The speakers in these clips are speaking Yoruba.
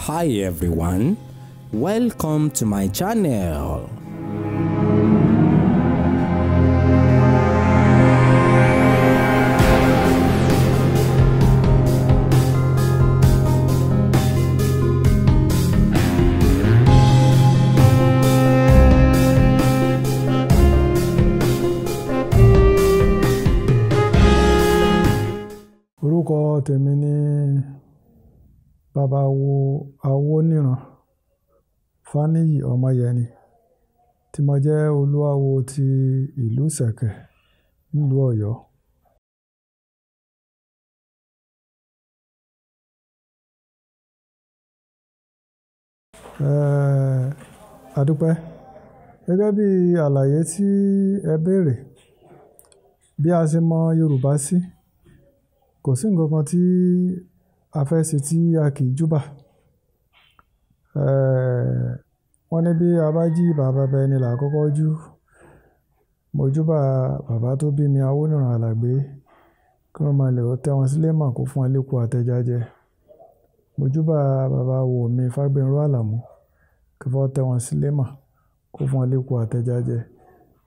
Hi everyone, welcome to my channel. Orúkọ tèmi ni Bàbá wo Awóníran Fáníyì Ọmọyẹni, tí mo jẹ́ olúawo ti ìlú Ìṣẹ̀kẹ̀ nílùú Ọ̀yọ́. Adúpẹ́. Gẹ́gẹ́ bí àlàyé tí ẹ béèrè, bí a ṣe mọ Yorùbá sí, kò sí ǹkan kan tí a fẹ́ ṣe tí a kì í júbà. Wọ́n ní bí a bá jí bàbá bàbá ẹni là kọ́kọ́ jú. Mo júbà bàbá tó bí mi, Awóníran Àlàgbé, kí wọ́n máa lè tẹ́ wọn sílé mọ̀ kó fún wọn lékú àtẹja jẹ. Mo júbà bàbá wo mi Fágbénró Àlàmú, kí wọ́n tẹ́ wọn sílé mọ̀ kó fún wọn lékú àtẹja jẹ.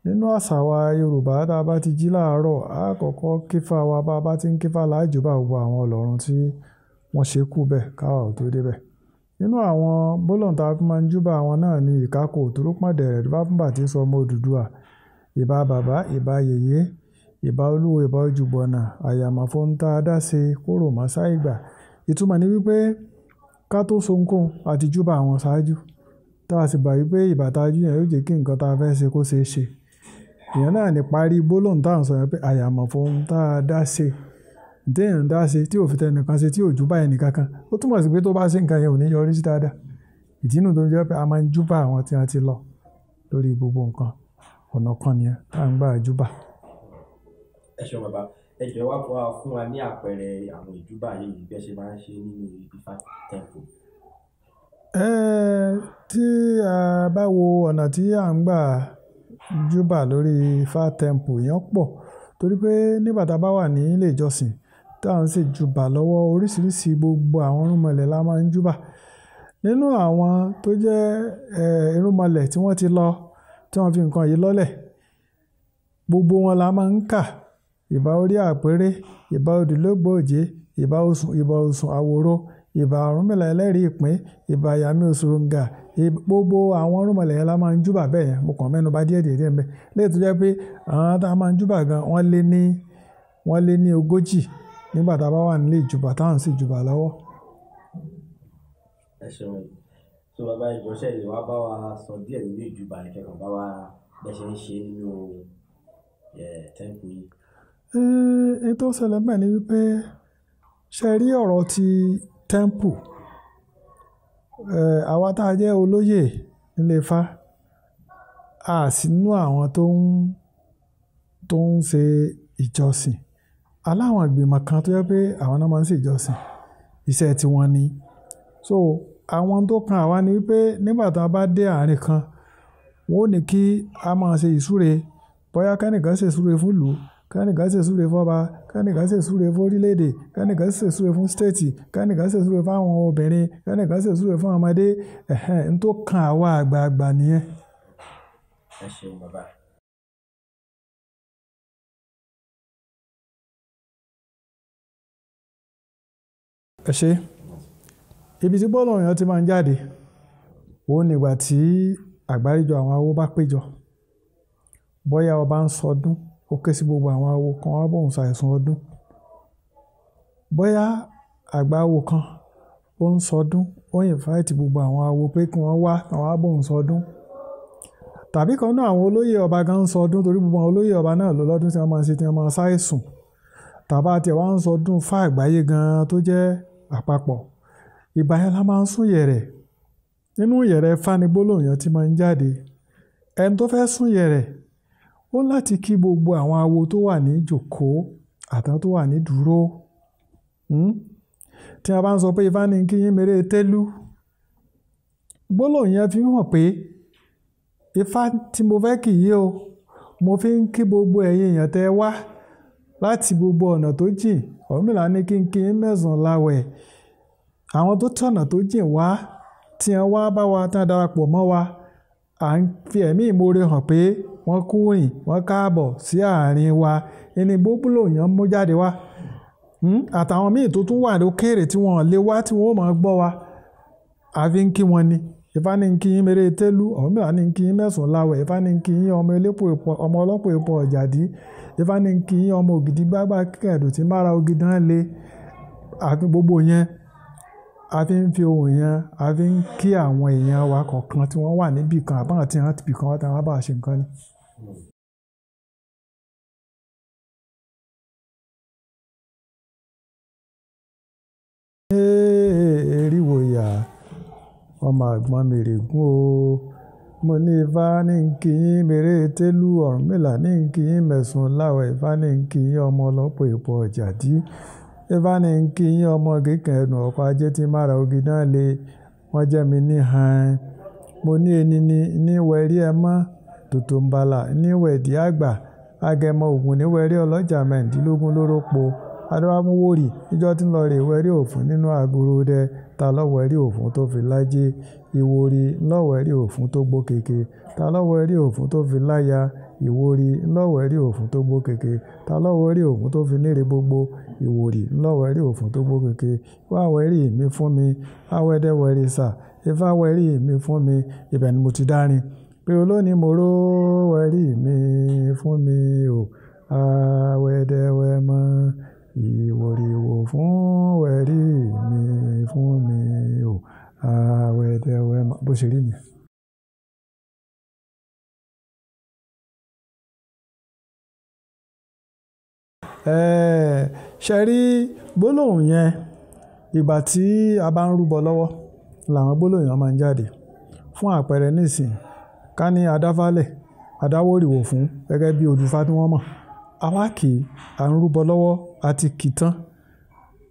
Nínú àṣà wa Yorùbá, tí a bá ti jí láàárọ̀, a kọ́kọ́ kífá wa, bá bá ti ń kífá là júbà gbogbo àwọn ọlọ́run tí wọ́n ṣe kú bẹ́ẹ̀ káwa ò tó dé bẹ́ẹ̀. Nínú àwọn gbólóhùn tí a fi máa ń júbà àwọn náà ni ìkákò òtúrúpọ̀ndẹ̀rẹ̀ dífá fún bàtí sọ ọmọ Odùduwà, ìbà bàbá, ìbà yèyé, ìbà olúwo, ìbà ojúbọ̀nà, àyàmọ̀ fún tá a dá ṣe kóró mọ́ sáìgbà. Ìtumọ̀ ni wípé ká tó so ohunkóhun a ti júbà àwọn ṣáájú. Tá a sì gbà wípé ìbà tá a jú yẹn yóò jẹ́ kí nǹkan tá a fẹ́ ṣe kó ṣe é ṣe. Ìyẹn náà ní parí gbólóhùn tá à ń sọ yẹn pé àyàmọ̀ fún tá a dá ṣe. Ǹtí èèyàn dá ṣe tí ò fi tẹnìkan ṣe tí ò júbà ẹnì kankan. Ó túmọ̀ sí pé tó bá ṣe nǹkan yẹn ò ní yọrí sí dáadáa. Ìdí nù tó jẹ́ pé a máa ń júbà àwọn tí a ti lọ lórí gbogbo nǹkan. Ọ̀nà kan nìyẹn tá à ń gbà júbà. Ẹ ṣeun bàbá, ẹ jọ̀ọ́ wá fún wa ní àpẹẹrẹ àwọn ìjúbà yìí bí ẹ ṣe máa ń ṣe nínú Ifá Temple. Tí a bá wo ọ̀nà tí à ń gbà júbà lórí Ifá Temple yẹn pọ̀, torí pé nígbà tá a bá wà ní ilé ìjọsìn tá à ń ṣe júbà lọ́wọ́, oríṣiríṣi gbogbo àwọn irúnmọlẹ̀ la máa ń júbà. Nínú àwọn tó jẹ́ irúnmọlẹ̀ tí wọ́n ti lọ, tí wọ́n fi nǹkan yìí lọ́lẹ̀, gbogbo wọn la máa ń kà. Ìbà orí àpérè, ìbà òdìlógbòòjé, ìbà osùn, ìbà osùn àwòrò, ìbà Ọ̀rúnmìlà ẹlẹ́rìí ìpín, ìbà Ìyàmí òṣòròǹgà, gbogbo àwọn irúnmọlẹ̀ yẹn la máa ń júbà bẹ́ẹ̀ yẹn. Mo kàn mẹ́nu bà díẹ̀ díẹ̀ díẹ̀ ńbẹ̀. Léyìí tó jẹ́ pé àwọn tá a máa ń júbà gan, wọ́n lé ní 40 nígbà tá a bá wà nílé ìjúbà tá à ń ṣe ìjúbà lọ́wọ́. Ẹ ṣeun. So bàbá ìjọsẹ̀ lè wá bá wa sọ díẹ̀ nínú ìjúbà yẹn kẹ́kọ̀ọ́ bá wa bẹ́ ṣe ń ṣe nínú temple yìí. Èyí tó ṣẹlẹ̀ ńbẹ̀ ni wípé ṣe rí ọ̀rọ̀ ti temple. Àwa tá a jẹ́ olóyè nílé Ifá, a sì nínú àwọn tó ń ṣe ìjọsìn. Aláwọn ìgbìmọ̀ kan tó jẹ́ pé àwọn náà máa ń ṣe ìjọsìn, iṣẹ́ tí wọ́n ní. So àwọn tó kan àwa ni wípé nígbà tí a bá dé àárín kan, wọ́n ó ní kí a máa ṣe ìsúre. Bóyá kẹ́nìkan ṣe ìsúre fún ìlú, kẹ́nìkan ṣe ìsúre fún ọba, kẹ́nìkan ṣe ìsúre fún orílẹ̀-èdè, kẹ́nìkan ṣe ìsúre fún stéètì, kẹ́nìkan ṣe ìsúre fún àwọn obìnrin, kẹ́nìkan ṣe ìsúre fún ọmọdé. Ẹ̀hẹn, n tó kan àwa àgbààgbà nìyẹn. Ẹ ṣeun bàbá. Ẹ ṣé. Ibi tí gbólóhùn yẹn ti máa ń jáde, òun ni ìgbà tí àgbáríjọ àwọn awo bá péjọ. Bóyá ọba ń sọdún, ó ké sí gbogbo àwọn awo kan wá bóun ṣàìsùn ọdún. Bóyá àgbà awo kan ó ń sọdún, ó invite gbogbo àwọn awo pé kí wọ́n wá, kí wọ́n wá bóun sọdún. Tàbí kan náà àwọn olóyè ọba gan ń sọdún, torí gbogbo àwọn olóyè ọba náà ló lọ́dún tí wọ́n máa ń ṣe, tí wọ́n máa ń ṣàìsùn. Tàbí àti ẹ̀ wá ń sọdún fún àgbáyé gan tó jẹ́ àpapọ̀. Ìgbà yẹn la máa ń sún yẹ̀rẹ̀. Nínú yẹ̀rẹ̀ Ifá ni gbólóhùn yẹn ti máa ń jáde. Ẹni tó fẹ́ sún yẹ̀rẹ̀, ó láti kí gbogbo àwọn awo tó wà ní ìjókòó àtàwọn tó wà ní dúró. Tí a bá ń sọ pé Ifá ní kí yín mèrè tẹ́lú, gbólóhùn yẹn fi hàn pé Ifá tí mo fẹ́ kì í o, mo fi ń kí gbogbo ẹ̀yin èèyàn tẹ́ wá láti gbogbo ọ̀nà tó jìn. Ọ̀rúnmìlà ní kí n kí yín mẹ́sàn-án láwẹ̀. Àwọn tó tọ̀nà tó jìn wá tí wọ́n wá bá wa tán darapọ̀ mọ́ wa, à ń fi ẹ̀mí ìmoore hàn pé wọ́n kú rìn, wọ́n káàbọ̀ sí àárín wa. Ẹni gbólóhùn yẹn mú jáde wá. Àtàwọn míì tó tún wà lókèèrè tí wọ́n lè wá tí wọ́n ó máa gbọ́ wa, a fi ń kí wọn ni. Ifá ní kí yín mèrè télú, Ọ̀rúnmìlà ní kí yín mẹ́sàn-án láwẹ̀, Ifá ní kí yín ọmọ elépo epo, ọmọ ọlọ́pọ̀ epo ọ̀jàdí, Ifá ní kí yín ọmọ ògidì gbágbá kẹ̀dùn tí mára ògidàn le. Àfi gbogbo yẹn, a fi ń fi ohùn yẹn, a fi ń kí àwọn èèyàn wa kọ̀ọ̀kan tí wọ́n wà níbì kan àbáwọn tí wọ́n ti bì kan wá tí wọ́n bá ṣe nǹkan ni. Eriwo ìyá, ọmọ àgbọn mèrègún o. Mo ní Ifá ní kí yín mèrè télú, Ọ̀rúnmìlà ní kí yín mẹ̀sùn láwẹ̀, Ifá ní kí yín ọmọ ọlọ́pọ̀ epo ọ̀jàdí, Ifá ní kí yín ọmọ kíkan ẹnu ọkọ̀ ajé tí mára ògidàn le, wọ́n jẹ́ mi ní han. Mo ní eni ní wẹ̀rí ẹ mọ́, tòtòǹbàlà ní wẹ̀dí àgbà, agẹmọ ògùn ní wẹ̀rí ọlọ́jà mẹ́rìndínlógún lórópo. Adéwámúwòrì níjọ́ tí ń lọ rè wẹ̀rí òfun nínú agolo dẹ, ta lọ́wọ́ ẹ̀rí òfun tó fi lájé, ìwòrì lọ́wọ́ ẹ̀rí òfun tó gbó keke, ta lọ́wọ́ ẹ̀rí òfun tó fi láya, ìwòrì lọ́wọ́ ẹ̀rí òfun tó gbó keke, ta lọ́wọ́ ẹ̀rí òfun tó fi níre gbogbo, ìwòrì lọ́wọ́ ẹ̀rí òfun tó gbó keke. Wá wẹ̀rí mi fún mi, awẹ́dẹ́wẹ̀rí sà, Ifá wẹ̀rí mi fún mi, ibẹ̀ ni mo ti dárin. Pé olóní mo ró wẹ̀rí mi fún mi o, awẹ́dẹ́wẹ̀ mọ́. Ìwòrìwò fún wẹ̀rí mi fún mi o, awẹ́dẹ́wẹ̀ mọ́. Bó ṣe rí nìyẹn. Ṣe rí gbólóhùn yẹn, ìgbà tí a bá ń rúbọ lọ́wọ́ làwọn gbólóhùn yẹn máa ń jáde. Fún àpẹẹrẹ nísìnyí, ká ní adáfálẹ̀, adáwòrìwò fún gẹ́gẹ́ bí odùfá tí wọ́n mọ̀. Àwa kì í, à ń rúbọ lọ́wọ́, a ti kì í tán.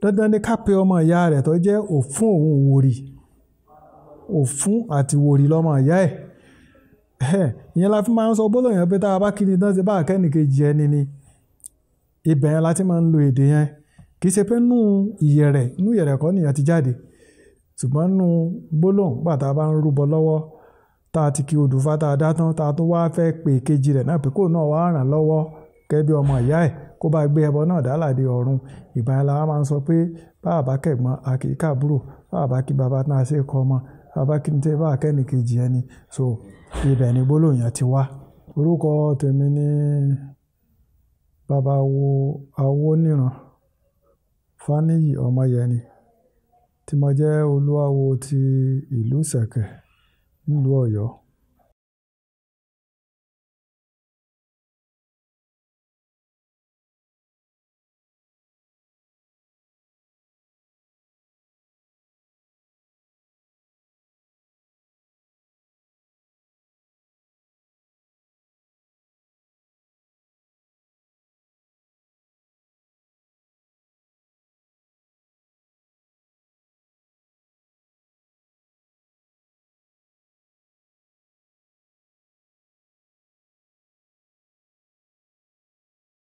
Dandan ni ká pe ọmọ ìyá rẹ̀ tó jẹ́ òfún òun wòrì. Òfún àti wòrì lọmọ ìyá ẹ̀. Ìyẹn la fi máa ń sọ gbólóhùn yẹn pé tá a bá kí ni tán ṣe bá kẹ́ni kejì ẹni ni. Ibẹ̀ yẹn la ti máa ń lo èdè yẹn. Kì í ṣe pé nú ìyẹ̀rẹ̀, nú ìyẹ̀rẹ̀ kọ́ nìyẹn ti jáde. Ṣùgbọ́n nú gbólóhùn nígbà tá a bá ń rúbọ lọ́wọ́, tá a ti kí odùfá tá a dá tán, tá a tún wá fẹ́ pe kejì rẹ̀ náà pé kó náà wá ràn lọ́wọ́ gẹ́gẹ́ bí ọmọ ìyá ẹ̀ kó bá gbé ẹbọ náà dálàdé ọ̀run. Ìgbà yẹn la máa ń sọ pé bá a bá kẹ̀gbọ́n, a kì í kàbúrò, bá a bá kí baba náà ṣe kọ́ ọmọ, bá a bá kí ní tẹ́ bá kẹ́ni kejì ẹni. So ibẹ̀ ni gbólóhùn yẹn ti wá. Orúkọ tèmi ni Babawo Awóníran Fáníyì Ọmọyẹni tí mo jẹ́ olúawo ti ìlú Ìṣẹ̀kẹ̀ nílùú Ọ̀yọ́.